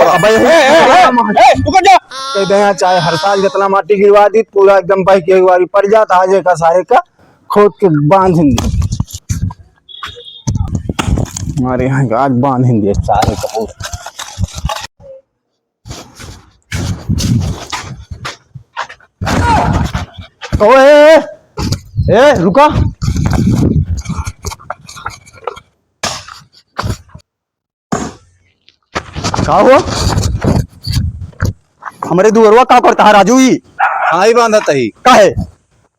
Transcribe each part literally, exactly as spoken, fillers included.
अबे ए, ए, ए, ए, रुको जा। कह दे यहाँ चाहे हर साल जितना माटी गिरवा दी, पूरा एकदम बह के एक बारी पड़ जाता, आज एका सारे का खोद के बांध देंगे। हमारे यहाँ का आज बांध देंगे सारे का पूरा। ओए, ए, ए, रुका। का हुआ? हमरे दुअरवा का करता है राजू ई? खाई बांधत ही। काहे?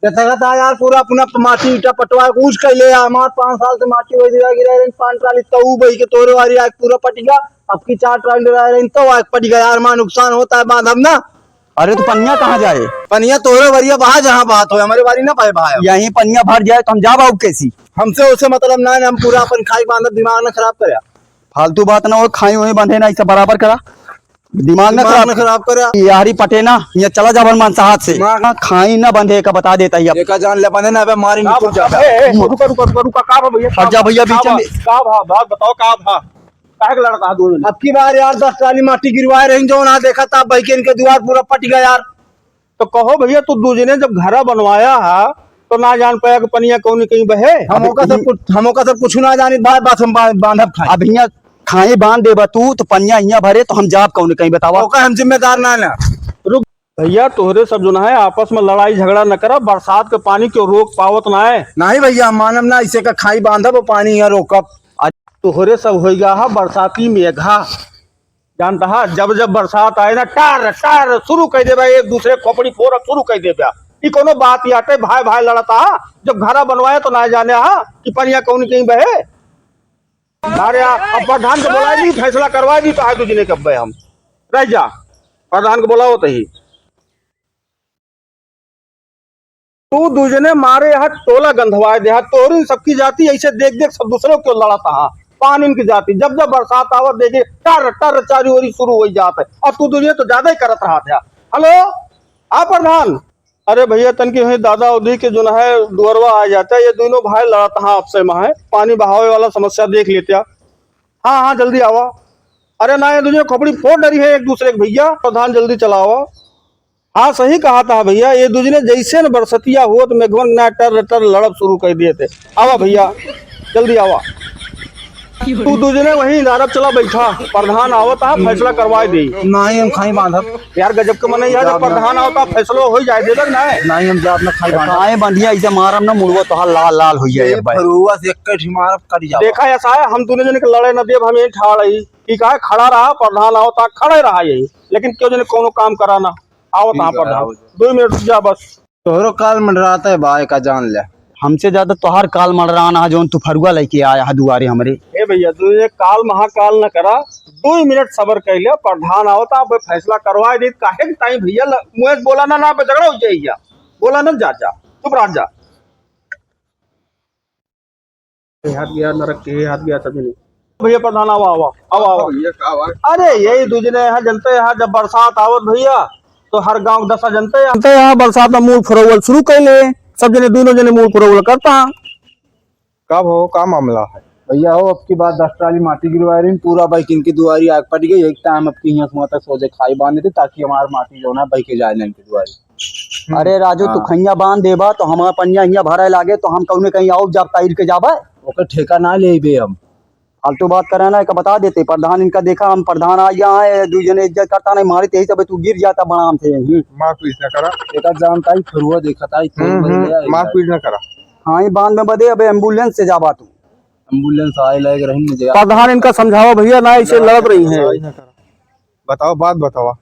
देखत है यार, पूरा अपना माटी ईटा पटवा के ऊंच कैले है। हमार पाँच साल से माटी वही जगह गिरा रही, पाँच ट्राली तो ऊ बही के तोरे वाली आग पूरा पटिगा। अब की चार ट्राली रह रही तो आग पटिगा यार, मार नुकसान होता है, बांधब ना। अरे तो पनिया कहाँ जाए? पनिया तोरे वरिया बहा जहाँ बहात हो, हमरे वाली ना पाए बहा। यहीं पनिया भर जाए तो हम जा बाबू कैसी? हमसे उसे मतलब ना है, हम पूरा अपन खाई बांधब, दिमाग ना खराब करे। फालतू बात ना हो, खाई वहीं बंधे ना, इसे बराबर करा। दिमाग ना दिमाग खराब ना खराब करे। यारी पटे ना, ये चला जा भर मानसा हाथ से। दिमाग खाई ना बंधे का बता देता ही अब। एका जान ले बंधे ना, अबे मारी का निकल बा-, जाता। ए, ए, रुका, रुका, रुका, रुका, का बा भैया, हट जा भैया, का बीच बा, में। का भा, बात बताओ, का भा? काहे के लड़त हा दू जने? अब की बार यार दस ट्राली माटी गिरवाए रही, जो ना देखा था भाई के इनके दुआर पूरा पट गया यार। तो कहो भैया, तू दू जने जब घरा बनवाया हा, तो ना जान पाया कि पनिया कौनी कहीं बहे। हम ओका सब कुछ, हम ओका सब कुछ ना जानी, बा-, बस हम बा-, बांधब खाई। अब हियां खाई बांध देबा तू, तो पनिया हियां भरे, तो हम जाब कौनी कहीं बतावा। ओका हम जिम्मेदार ना ना। रुक भैया, तोहरे सब जो ना है, आपस में लड़ाई झगड़ा न करा, बरसात के पानी क्यों रोक पावत ना है। नहीं भैया, हम मानब ना, इसे का खाई बांधब और पानी यहाँ रोकब। तोहरे सब होइगा हा बरसाती मेघा। जानता हा, जब जब बरसात आए ना, टार टार शुरू कर देबा, एक दूसरे खोपड़ी फोड़ब शुरू कर देबा। ई कोनो बात ही आटे, भाई भाई लड़ता हा, जब घरा बनवाए तो ना जाने हा कि पनिया कौन कहीं बहे। अरे आ, अब प्रधान के बोला दी, फैसला करवा दी, तो आज दू जने के अब्बे हम रह जा, प्रधान के बोलाओ तो ही। तू दू जने मारे यहाँ टोला गंधवाए दे, तोहरी सबकी जाति ऐसे देख देख सब दूसरे को लड़त हा। पानी की जाति, जब जब बरसात आवत देखे, टर टर चारी ओरी शुरू हो जात है। और तू दू जने तो ज्यादा ही करत रहत है। हेलो, आ प्रधान, अरे भैया, तनकी हुई दादा उदी के जो है दुअरवा आ जाता है, ये दोनों भाई लड़त हा आपसे में है, पानी बहावे वाला समस्या देख लेते हैं। हाँ हाँ, जल्दी आवा। अरे ना, ये दू जने खोपड़ी फोड़ डरी है एक दूसरे के भैया। प्रधान जल्दी चलावा। हाँ, सही कहा था भैया, ये दू जने जैसे न बरसतिया हुआ तो मेघवन ना टर टर लड़ब शुरू कर दिए थे। आवा भैया, जल्दी आवा। तू दू जने वहीं इनारत चला बैठा, प्रधान आवत हा, फैसला करवाए दे। नहीं, हम खाई बांधब। यार गजब के मनई है, जब प्रधान आवत हा फैसलो हो जाए दे ना। नहीं, हम जाब ना खाई बांधब। काहे बंधिया ऐसे मारम ना मुड़वा तोहार लाल लाल हो जाए ये भाई। फरुआ से एक कट मारब कट जाओ। देखा ऐसा है, हम दोनों जने के लड़े न देब, हम यहीं ठाड़ ही। ठीक है, खड़ा रहा, प्रधान आवत हा, खड़े रहा यही। लेकिन क्यों जने कोनो काम करा ना। आवत हा ठीक है, प्रधान। आओ। दो मिनट रुक जा बस। तोहरो काल मंडरात है भाई का जान ले। हमसे ज्यादा तोहार काल मंडरान हा, जौन तू फरुआ लेके आया हा दुआरे हमरे। ए भैया, तू ये काल महाकाल न करा, दो मिनट सबर कर ले, प्रधान आवत हा, अब फैसला करवा दे। काहे के टाइम भैया ल-, मुँह से बोला ना, ना पे झगड़ा हो जाइया, बोला ना, जा जा, चुप रह जा। ए हाथ गया नरक के, ए हाथ गया सजनी। भैया प्रधान, आवा, आवा, आवा, आवा। भैया, का आवा? अरे, यही दू जने यहाँ जनते हैं, जब बरसात आवत भैया, तो हर गांव के दसा जनते हैं। जनते हैं, बरसात में मूल फुरौल शुरू कर ले, सब जने, दोनों जने मूल फुरौल करता। का हो, का मामला है? भैया हो, अब की बार दस ट्राली माटी गिरवा रही, पूरा बाइक इनकी दुआरी आग पड़ गई। एक टाइम अब की यहाँ से वहाँ तक सोचे खाई बांधे थे, ताकि हमारी माटी जो ना बह के जाए ना इनकी दुआरी। हम्म। अरे राजू, तू हाँ। खैया बांध देबा तो हमारा पनिया हियाँ भरे लागे, तो हम कौने कहीं आउब जाब तैर के जाबे? ओकर ठेका ना लेबे हम। फालतू बात करे ना, एक बता देते प्रधान इनका, देखा हम प्रधान आ गया है, दू जने इज्जत करता नहीं, मारे तेही सब तू गिर जाता बड़ाम से यहीं। मारपीट ना करा। एका जानता ही फरुआ देखता ही, हम्म, हम्म, मारपीट ना करा। हाँ, ये बांध में बदे अबे एम्बुलेंस से जाबा तू। एम्बुलेंस आए लायक रही मुझे। प्रधान इनका समझावा भैया, ना इसे लड़त रही है। बताओ, बात बतावा।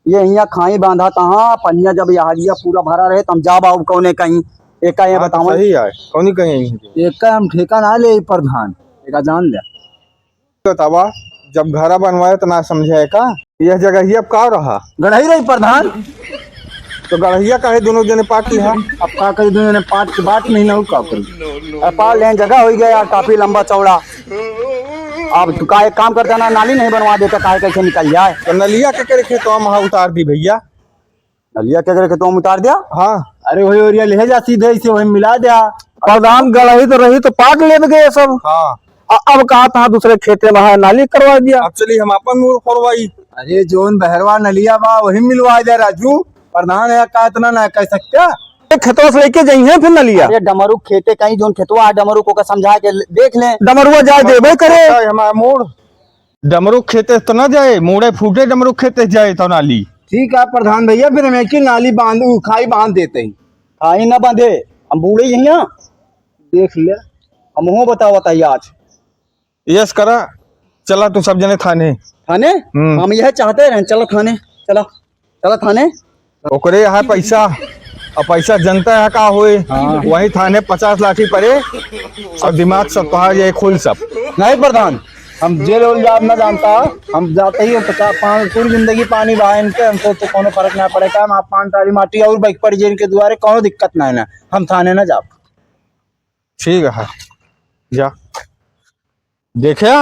ये हियाँ खाई बांधा तहाँ, पनिया जब यहरिया पूरा भरा रहे, तो हम जाब आउब कौने कहीं। एका ये हाँ, तो बतावा। सही है, कौनी कहीं यहीं पे। एका हम ठेका ना ले प्रधान, एका जान ले। बतावा, जब घरा बनवाए तो ना समझे का? यह जगह ही अब का रहा? गढ़ही रही प्रधान। तो गढ़िया काहे दोनों जने पाट लिहा? अब का करी, दोनों जने पाट के बात नहीं ना हो, का करी? अब पाट लेन जगह हो गया यार, काफी लंबा चौड़ा। अब तू का एक काम करता ना, नाली नहीं बनवा देता, काहे कैसे निकल जाए? तो नलिया के करे खेतवा में उतार दी भैया। नलिया के करे खेतवा में उतार दिया? हाँ। अरे वही ओरिया ले जा सीधे, इसे वही मिला दिया। प्रधान गढ़ही तो रही तो पाट लेत गए सब। हाँ। अ-, अब कहा था दूसरे खेते में है, नाली करवा दिया। अब चली हम आपन मूड़ खोरवाई। अरे जौन बहरवा नलिया बा वही मिलवा दे राजू, प्रधान है का इतना ना कह सकता? ये खेतवा से लेके जाइए फिर नलिया। अरे डमरू खेते कहीं जौन खेतवा है डमरू को का समझा के ले-, देख ले। डमरुआ जाए देबे करे। हमारा मूड़ डमरू खेते तो ना जाए, मूड़े फूटे डमरू खेते जाए तो नाली। ठीक है प्रधान भैया, फिर हम एक ही नाली बांध, उ खाई बांध देते हैं। खाई ना बांधे, हम बूड़े यही हैं। देख ले, हम हो बतावत है आज। यस करा, चला तू सब जने थाने। थाने? हम्म। हम यह चाहते रहे, चला थाने, चला, चला थाने। ओकरे यहाँ पैसा, और पैसा जनता है का होए, हाँ। वही थाने पचास लाठी पड़े, और दिमाग सब तोहार ये खुल सब। नहीं प्रधान, हम जेल वेल जाब ना जानता, हम जाते ही पचास, पान, पूरी जिंदगी पानी बहा इनके, हमसे तो कोनो फर्क ना पड़े, का हम आप पान टारी माटी और बैक पड़ जाए इनके दुआरे, कोनो दिक्कत ना है ना, हम थाने ना जाब। ठीक है, जा। देखे,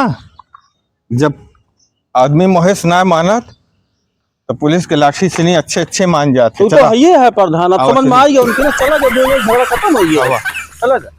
जब आदमी मोहेश ना मानत, तो पुलिस के लाठी से नहीं, अच्छे अच्छे मान जाते। तू तो चला। है ही है प्रधान, अब आवा समझ में चली। आई है उनके ना, चला जा, दो झगड़ा खत्म हो गया। आवा। चला जा।